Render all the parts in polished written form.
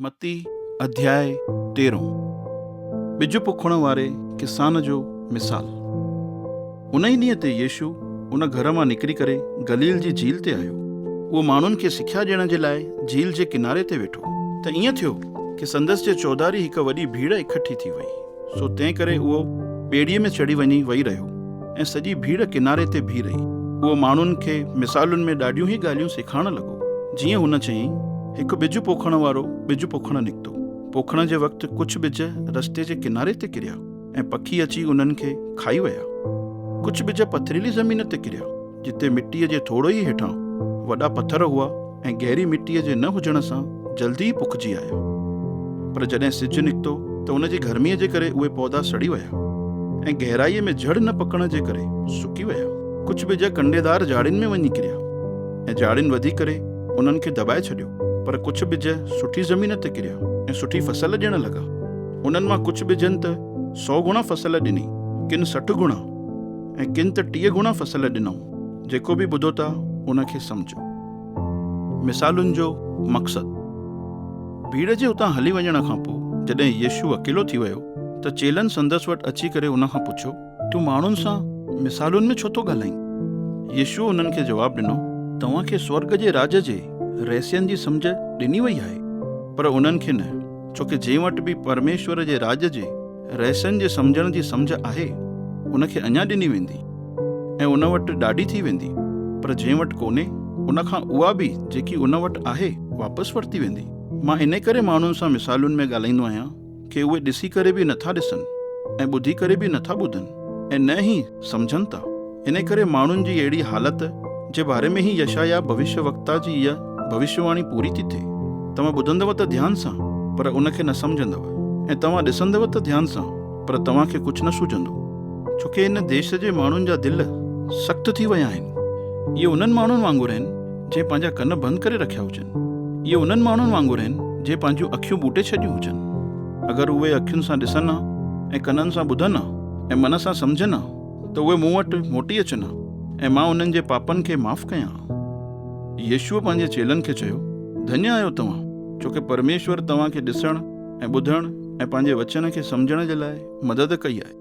متي اڌياء تيرهون، ٻج پوکڻ واري ڪسان جو مثال. انهي ڏينهن تي يسوع ان گهر مان نڪري ڪري گليل جي جهيل تي آيو. اهو ماڻهن کي سکيا ڏيڻ جي لاء جهيل جي ڪناري تي ويٺو. ته ائين ٿيو ڪي سندس جي چوڌاري هڪ وڏي ڀيڙ اڪٺي ٿي وئي. سو تنهن ڪري اهو ٻيڙيء ۾ چڙهي وڃي ويهي رهيو ۽ سڄي ڀيڙ ڪناري تي بيهي رهي. اهو ماڻهن کي مثالن ۾ ڏاڍيون ئي ڳالهيون سيکارڻ لڳو. جيئن هن چيائين، هڪ ٻج پوکڻ وارو ٻج پوکڻ نڪتو. پوکڻ جي وقت ڪجهه ٻج رستي جي ڪناري تي ڪريا ۽ پکي اچي انهن کي کائي ويا. ڪجهه ٻج پٿريلي زمين تي ڪريا، جتي مٽيء جي ٿورو ئي هيٺان وڏا پٿر هئا ۽ گهري مٽيء جي نه هجڻ سان جلدي ئي پکجي آيا. پر جڏهن سج نڪتو ته ان جي گرميء جي ڪري اهي پودا سڙي ويا ۽ گهرائيء ۾ جڙ نه پڪڻ جي ڪري سڪي ويا. ڪجهه ٻج ڪنڊيدار جاڙين ۾ وڃي ڪريا ۽ جاڙين وڌي ڪري انهن کي دٻائي ڇڏيو. پر ڪجهه ٻج سٺي زمين تي ڪريا ۽ سٺي فصل ڏيڻ لڳا. انهن مان ڪجهه ٻجن ته سو گڻا فصل ڏني، ڪن 60 گڻا ۽ ڪن ته 30 گڻا فصل ڏنائون. جيڪو به ٻڌو ٿا ان کي سمجهو. مثالن جو مقصد. ڀيڙ جي اتان هلي وڃڻ کان پوء جڏهن يسوع اڪيلو ٿي ويو ته چيلن سندس وٽ اچي ڪري ان کان پڇيو، تون ماڻهن سان مثالن ۾ ڇو ٿو ڳالهائين؟ يسوع انهن کي جواب ڏنو، توهان کي سورڳ جي راڄ جي رهسين جي سمجهه ڏني وئي آهي، پر انهن کي نه، ڇو ڪي جنهن وٽ به پرميشور جي راڄ جي رهسين جي سمجهڻ جي سمجهه آهي، ان کي اڃا ڏني ويندي ۽ ان وٽ ڏاڍي ٿي ويندي، پر جنهن وٽ ڪونهي، ان کان اها به جيڪي ان وٽ آهي، واپس ورتي ويندي. مان انهي ڪري ماڻهن سان مثالن ۾ ڳالهائيندو آهيان، ڪي اهي ڏسي ڪري به نٿا ڏسن ۽ ٻڌي ڪري به نٿا ٻڌن ۽ نه ئي سمجهن ٿا. انهي ڪري ماڻهن جي اهڙي حالت جي باري ۾ ئي يشعياه ڀوشيه وڪتا جي اها ڀوشيواڻي پوري ٿي ٿئي، توهان ٻڌندؤ ته ڌيان سان، پر ان کي نه سمجهندؤ، ۽ توهان ڏسندؤ ته ڌيان سان، پر توهان کي ڪجهه نه سجهندو. ڇو ڪي هن ديش جي ماڻهن جا دل سخت ٿي ويا آهن. اهي انهن ماڻهن وانگر آهن، جنهن پنهنجا ڪن بند ڪري رکيا هجن. اهي انهن ماڻهن وانگر آهن، جنهن پنهنجون اکيون ٻوٽي ڇڏيون هجن. اگر اهي اکين سان ڏسن ها ۽ ڪنن سان ٻڌن ها ۽ من سان سمجهن ها ته اهي مون وٽ موٽي اچن ها ۽ مان انهن جي پاپن کي معاف ڪيان ها. يسوع پنهنجي چيلن کي چيو، ڌنيه آهيو توهان، ڇو ڪي پرميشور توهان کي ڏسڻ ۽ ٻڌڻ ۽ پنهنجي وچن کي سمجهڻ جي لاء مدد ڪئي آهي.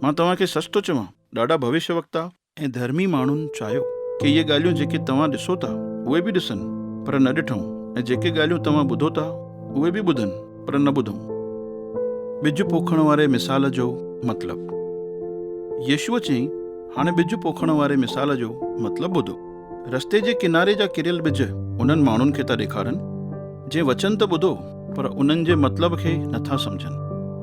مان توهان کي سچ ٿو چوان، ڏاڍا ڀوشيه وڪتا ۽ ڌرمي ماڻهن چاهيو ڪي اهي ڳالهيون جيڪي توهان ڏسو ٿا، اهي به ڏسن، پر نه ڏٺائون، ۽ جيڪي ڳالهيون توهان ٻڌو ٿا، اهي به ٻڌن، پر نه ٻڌائون. ٻج پوکڻ واري مثال جو مطلب. يسوع چيائين، هاڻي ٻج پوکڻ واري مثال جو مطلب ٻڌو. رستي جي ڪناري جا ڪريل ٻج انهن ماڻهن کي ٿا ڏيکارن، جي وچن ته ٻڌو، پر انهن جي مطلب کي نٿا سمجهن.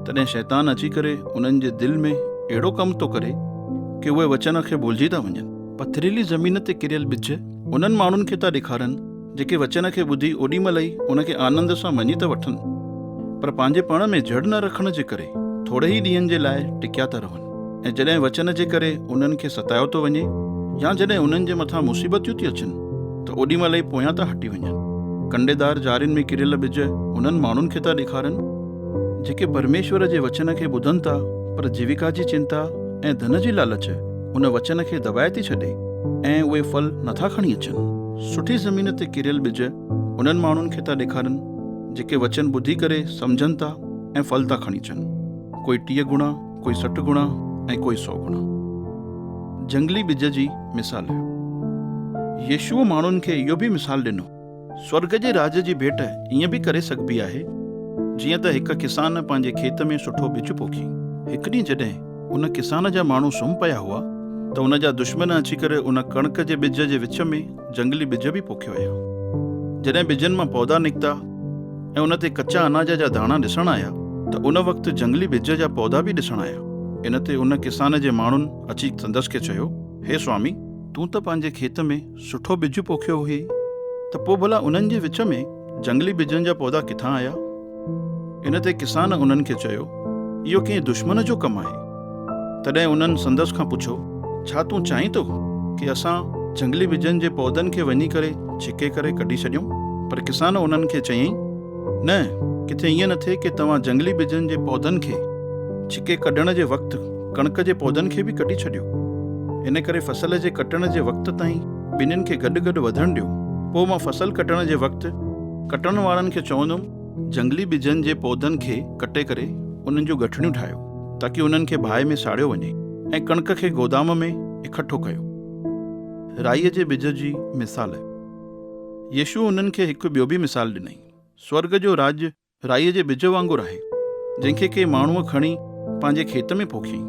تڏهن شيطان اچي ڪري انهن جي دل ۾ اهڙو ڪم ٿو ڪري ڪي اهي وچن کي ڀلجي ٿا وڃن. پٿريلي زمين تي ڪريل ٻج انهن ماڻهن کي ٿا ڏيکارن، جيڪي وچن کي ٻڌي اوڏي مهل ئي ان کي آنند سان مڃي ته وٺن، پر پنهنجي پاڻ ۾ جڙ نه رکڻ جي ڪري ٿوري ئي ڏينهن جي لاء ٽڪيا ٿا رهن. ۽ جڏهن وچن جي ڪري انهن کي ستايو ٿو وڃي يا جڏهن انهن جي مٿان مصيبتيون ٿي اچن ته اوڏي مهل ئي پويان ٿا هٽي وڃن. ڪنڊيدار جارين ۾ ڪريل ٻج انهن ماڻهن کي ٿا ڏيکارن، جيڪي پرميشور جي وچن کي ٻڌن ٿا پر جيوڪا جي چنتا ۽ ڌن جي لالچ ان وچن کي دٻائي ٿي ڇڏي ۽ اهي ڦل نٿا کڻي اچن. سٺي زمين تي ڪريل ٻج انهن ماڻهن کي ٿا ڏيکارن، جيڪي وچن ٻڌي ڪري سمجهن ٿا ۽ ڦل ٿا کڻي اچن، ڪوئي 30 گڻا، ڪوئي 60 گڻا ۽ ڪوئي سو گڻا. جهنگلي ٻج جي مثال. يسوع ماڻهن کي اهو به مثال ڏنو، سورڳ جي راڄ جي ڀيٽ ائين به ڪري سگهبي آهي، جيئن ته هڪ ڪسان پنهنجي کيت ۾ سٺو ٻج پوکي. هڪ ڏينهن جڏهن ان ڪسان جا ماڻهو سمهه پيا هئا ته ان جا دشمن اچي ڪري ان ڪڻڪ جي ٻج جي وچ ۾ جهنگلي ٻج به پوکي ويا. جڏهن ٻجن مان پودا نڪتا ۽ ان تي ڪچا اناج جا داڻا ڏسڻ آيا ته ان وقت جهنگلي ٻج جا پودا به ڏسڻ آيا. ان تي ان ڪسان جي ماڻهن اچي سندس کي چيو، هي سوامي! تون ته پنهنجي کيت ۾ سٺو ٻج پوکيو هئي ته پوء ڀلا انهن جي وچ ۾ جهنگلي ٻجن جا پودا ڪٿان آيا؟ ان تي ڪسان انهن کي چيو، اهو ڪنهن دشمن جو ڪم آهي. تڏهن انهن سندس کان پڇيو، ڇا تون چاهين ٿو ڪي اسان جهنگلي ٻجن جي پودن کي وڃي ڪري ڇڪي ڪري ڪڍي ڇڏيون؟ پر ڪسان انهن کي چيائين، نه، ڪٿي ائين نه ٿئي ڪي توهان جهنگلي ٻجن جي پودن کي ڇڪي ڪڍڻ جي وقت ڪڻڪ جي پودن کي به ڪڍي ڇڏيو. ان ڪري فصل جي ڪٽڻ جي وقت تائين ٻنهين کي گڏ گڏ وڌڻ ڏيو. پوء مان فصل ڪٽڻ جي وقت ڪٽڻ وارن کي چوندم، جهنگلي ٻجن جي پوڌن کي ڪٽي ڪري انهن جون ڳٺڙيون ٺاهيو، تاڪي انهن کي باهه ۾ ساڙيو وڃي ۽ ڪڻڪ کي گودام ۾ اڪٺو ڪيو. رائيء جي ٻج جي مثال. يسوع انهن کي هڪ ٻيو به مثال ڏنائين، سورڳ جو راڄ رائيء جي ٻج وانگر آهي، جنهن کي ڪنهن ماڻهوء کڻي پنهنجي کيت ۾ پوکيائين.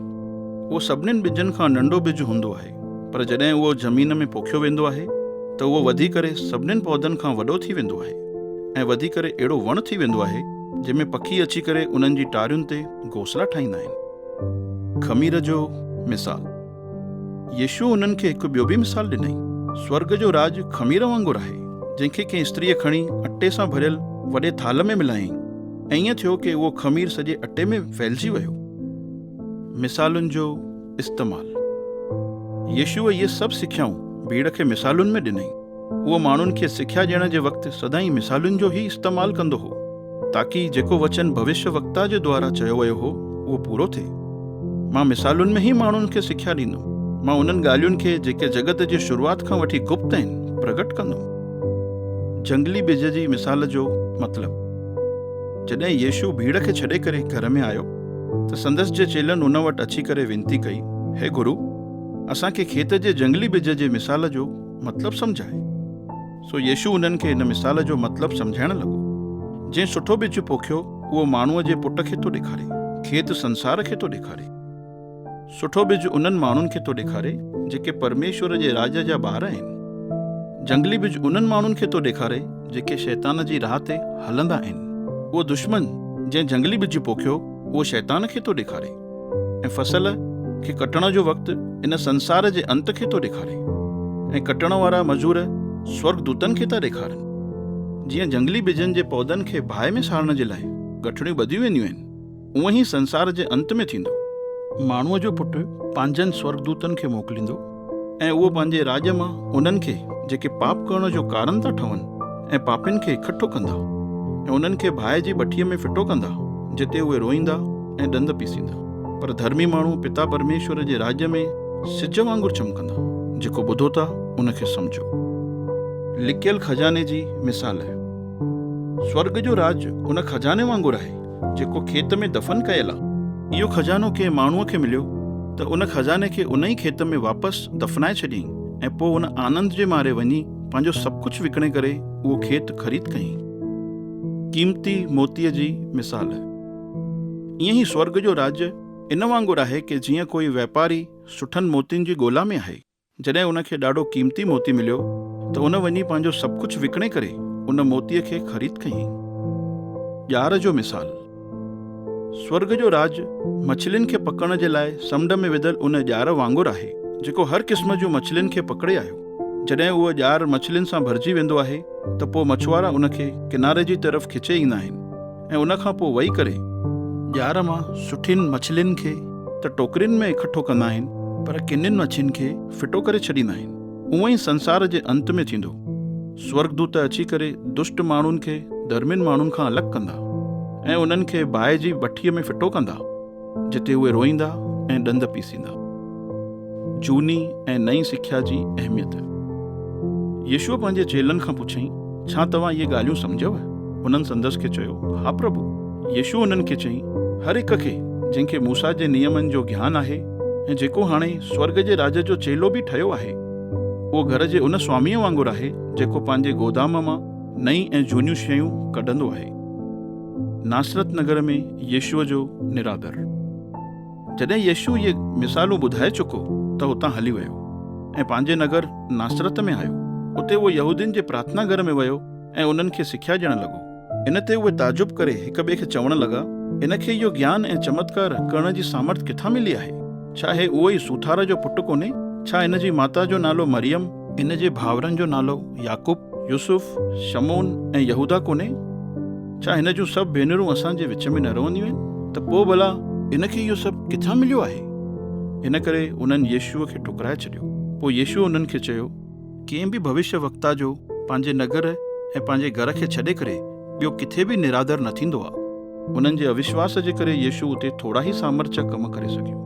اهو سڀنين ٻجن کان ننڍو ٻج هوندو آهي، پر جڏهن اهو زمين ۾ پوکيو ويندو آهي ته اهو وڌي ڪري سڀنين پوڌن کان وڏو ٿي ويندو آهي ۽ وڌي ڪري اهڙو وڻ ٿي ويندو آهي، جنهن ۾ پکي اچي ڪري انهن جي ٽارين تي گهوسلا ٺاهيندا آهن. خمير جو مثال. يسوع انهن کي هڪ ٻيو به مثال ڏنائين، سورڳ جو راڄ خمير وانگر آهي، جنهن کي ڪنهن استريء کڻي اٽي سان ڀريل وڏي ٿالهه ۾ ملايائين، ۽ ائين ٿيو ڪي اهو خمير سڄي اٽي ۾ ڦهلجي ويو. مثالن جو استعمال. يسوع اهي سڀ سکيائون ڀيڙ کي مثالن ۾ ڏنائين. اهو ماڻهن کي سکيا ڏيڻ جي وقت سدائين مثالن جو ئي استعمال ڪندو هو، تاڪي جيڪو وچن ڀوشيه وڪتا جي دوارا چيو ويو هو، اهو پورو ٿئي. مان مثالن ۾ ئي ماڻهن کي سکيا ڏيندم. مان انهن ڳالهين کي جيڪي جڳت جي شروعات کان وٺي گپت آهن، پرگٽ ڪندم. جهنگلي ٻج جي مثال جو مطلب. جڏهن يسوع ڀيڙ کي ڇڏي ڪري گهر ۾ آيو ته سندس جي چيلن ان وٽ اچي ڪري وينتي ڪئي، هي گرو! اسان کي کيت جي جهنگلي ٻج جي مثال جو مطلب سمجهاء. سو يسوع انهن کي هن مثال جو مطلب سمجهائڻ لڳو، جنهن سٺو ٻج پوکيو، اهو ماڻهوء جي پٽ کي ٿو ڏيکاري، کيت سنسار کي ٿو ڏيکاري. سٺو ٻج انهن ماڻهن کي ٿو ڏيکاري، جيڪي پرميشور جي راڄ جا ٻار آهن. جهنگلي ٻج انهن ماڻهن کي ٿو ڏيکاري، جيڪي شيطان جي راهه تي هلندا آهن. اهو دشمن، جنهن جهنگلي ٻج پوکيو، اهو شيطان کي ٿو ڏيکاري. ۽ فصل کي ڪٽڻ جو وقت ان سنسار جي انت کي ٿو ڏيکاري ۽ ڪٽڻ وارا مزور سورڳدوتن کي ٿا ڏيکارن. جيئن جهنگلي ٻجن جي پوڌن کي باهه ۾ ساڙڻ جي لاء ڳٺڙيون ٻڌيون وينديون آهن، اونئن ئي سنسار جي انت ۾ ٿيندو. ماڻهوء جو پٽ پنهنجن سورڳدوتن کي موڪليندو ۽ اهو پنهنجي راڄ مان انهن کي جيڪي پاپ ڪرڻ جو ڪارڻ ٿا ٺهن ۽ پاپين کي اڪٺو ڪندا ۽ انهن کي باهه جي بٺيء ۾ ڦٽو ڪندا، جتي اهي روئيندا ۽ ڏند پيسيندا. پر ڌرمي ماڻهو پتا پرميشور جي راڄ ۾ سج وانگر چمڪندا. جيڪو ٻڌو ٿا، ان کي سمجهو. لڪيل خزاني جي مثال. سورڳ جو راڄ ان خزاني وانگر آهي، جيڪو کيت ۾ دفن ڪيل آ. اهو خزانو ڪنهن ماڻهوء کي مليو ته ان خزاني کي ان ئي کيت ۾ واپس دفنائي ڇڏيائين ۽ پوء ان آنند جي ماري وڃي پنهنجو سڀ ڪجهه وڪڻي ڪري اهو کيت خريد ڪيائين. قيمتي موتيء جي مثال. ائين ئي سورڳ جو راڄ ان وانگر آهي ڪي جيئن ڪوئي ويپاري سٺن موتين جي ڳولا ۾ آهي. جڏهن ان کي ڏاڍو قيمتي موتي مليو ته ان وڃي پنهنجو سڀ ڪجهه وڪڻي ڪري ان موتيء کي خريد ڪيائين. ڄار جو مثال. سورڳ جو راڄ مڇلين کي پڪڙڻ جي لاء سمنڊ ۾ وڌل ان ڄار وانگر آهي، جيڪو هر قسم جون مڇلين کي پڪڙي آيو. جڏهن اهو ڄار مڇلين سان ڀرجي ويندو آهي ته پوء مڇوارا ان کي ڪناري جي طرف کچي ايندا آهن ۽ ان کان پوء وهي ڪري ڄار مان سٺين مڇلين کي ته ٽوڪرين ۾ اڪٺو ڪندا آهن، پر ڪنين مڇين کي ڦٽو ڪري ڇڏيندا آهن. اونئن ئي سنسار جي انت ۾ ٿيندو. سورڳدوت اچي ڪري دشٽ ماڻهن کي ڌرمين ماڻهن کان الڳ ڪندا ۽ انهن کي باهه جي بٺيء ۾ ڦٽو ڪندا، جتي اهي روئيندا ۽ ڏند پيسيندا. جهوني ۽ نئين سکيا جي اهميت. يسوع پنهنجي چيلن کان پڇيائين، ڇا توهان اهي ڳالهيون سمجهيو؟ انهن سندس کي چيو، ها پرڀو. يسوع انهن کي چيائين، هر هڪ کي، جنهن کي موسيٰ جي نيمن جو گيان آهي ۽ جيڪو هاڻي سورڳ جي راڄ جو چيلو به ٺهيو آهي، اهو گهر جي ان سواميء وانگر آهي، جيڪو پنهنجي گودام مان نئين ۽ جهونيون شيون ڪڍندو آهي. ناصرت نگر ۾ يسوع جو نرادر. جڏهن يسوع اهي مثالون ٻڌائي چڪو ته اتان هلي ويو ۽ پنهنجي نگر ناصرت ۾ آيو. اتي اهو يهودين جي پرارٿنا گهر ۾ ويو ۽ انهن کي سکيا ڏيڻ لڳو. ان تي اهي تعجب ڪري هڪ ٻئي کي چوڻ لڳا، ان کي اهو گيان ۽ چمتڪار ڪرڻ جي سامرٿ ڪٿان ملي آهي؟ ڇا هي اهو ئي سوٿار جو پٽ ڪونهي؟ ڇا هن جي ماتا جو نالو مريم، هن جي ڀائرن جو نالو يعقوب، يوسف، شمعون ۽ يهوداه ڪونهي؟ ڇا هن جون سڀ ڀينرون اسان جي وچ ۾ نه رهنديون آهن؟ ته پوء ڀلا هن کي اهو سڀ ڪٿان مليو آهي؟ ان ڪري انهن يسوع کي ٺڪرائي ڇڏيو. پوء يسوع انهن کي چيو، ڪنهن به ڀوشيه وڪتا جو پنهنجي نگر ۽ پنهنجي گهر کي ڇڏي ڪري ٻيو ڪٿي به نرادر نه ٿيندو آهي. انهن جي اوشواس جي ڪري يسوع اتي ٿورا ئي سامرٿ جا ڪم ڪري سگهيو.